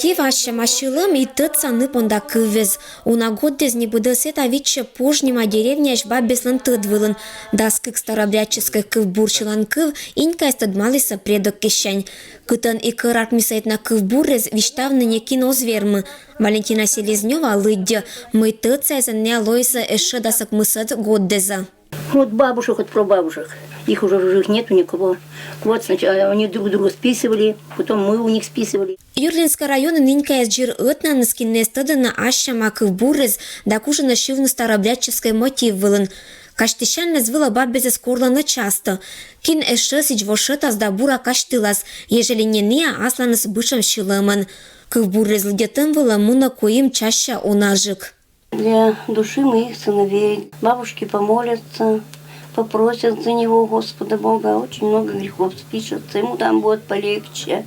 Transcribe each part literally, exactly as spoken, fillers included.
Тӧв ассяма сьӧлӧм и тӧдса ныпонда кыввез. Уна годдэз ни быдӧсӧ та виччӧ Пожнима деревняысь баббезлӧн тӧд вылын. Дас кык старообрядческӧй кывбур сьыланкыв инькаыс тӧдмалісӧ предок киссянь. Кытӧн и кӧраркмисӧ ӧтнам кывбурӧс висьтавны некин оз вермы. Валентина Селезнёва лыддьӧ, мый тӧдса эсӧн нӧ лоисӧ ещӧ дас ӧкмысӧд годдэза. Вот бабушек, вот прабабушек. Их уже в живых нету никого. Вот сначала они друг друга списывали, потом мы у них списывали. Юрлинскӧй районын инькаыс дзир ӧтнаныс, кин нӧ эз тӧдны ассяма кывбурӧс да кужӧны сьывны старообрядческӧй мотив вылын. Казьтысянныс вылӧ баббезӧс корлӧны часто. Кин ещӧ сідз вошӧтас да бура казьтылас, ежели не ныа асланыс бытшӧм сьӧлӧмӧн. Кывбурӧс лыддьӧм вылӧ мунӧ куим часся унажык. Для души моих сыновей. Бабушки помолятся, попросят за него Господа Бога. Очень много грехов спишется, ему там будет полегче.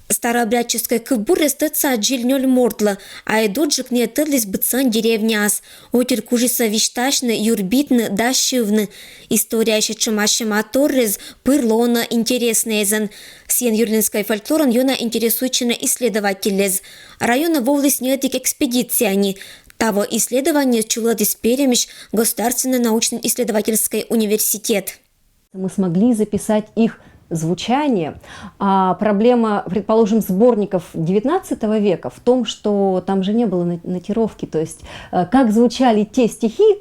Старообрядческӧй кывбурӧс тӧдса дзиль нёль мортлы, а ӧд уджык нӧ тӧдліс быдсӧн деревняас. Отир кужисӧ висьтасьны, юрбитны да сьывны. Историяысь сэтшӧм ассяма торйыс пыр лоӧны интереснӧйӧн. Сійӧн юрлинскӧй фольклорӧн ёна интересуйтчӧны исследовательӧс. Районӧ вӧліс ньӧтик экспедиция ни. Таво исследованиеыс чулӧдіс Пермьысь государственнӧй научно-исследовательскӧй университет. Мы смогли записать их звучание. А проблема, предположим, сборников девятнадцатого века в том, что там же не было нотировки, то есть э, как звучали те стихи,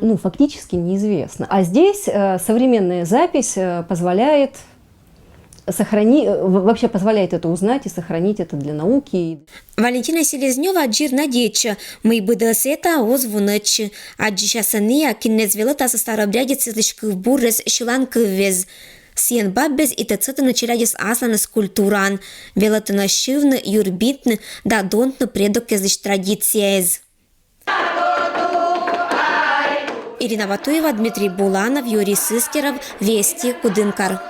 ну, фактически неизвестно. А здесь э, современная запись э, позволяет сохранить, э, вообще позволяет это узнать и сохранить это для науки. Валентина Селезнёва дзир надейтчӧ, мый быдӧс эта оз вунӧдчы. Аддзысьясӧ ныа, кин нӧ эз велӧтасны старообрядецъяслысь кывбурӧс сьыланкыввез. Сійӧн баббез и тӧдсӧдӧны челядьӧс асланыс культураӧн. Велӧдӧны сьывны, юрбитны да донтны предокъяслысь традицияяс. Ирина Батуева, Дмитрий Буланов, Юрий Сыстеров, Вести, Кудымкар.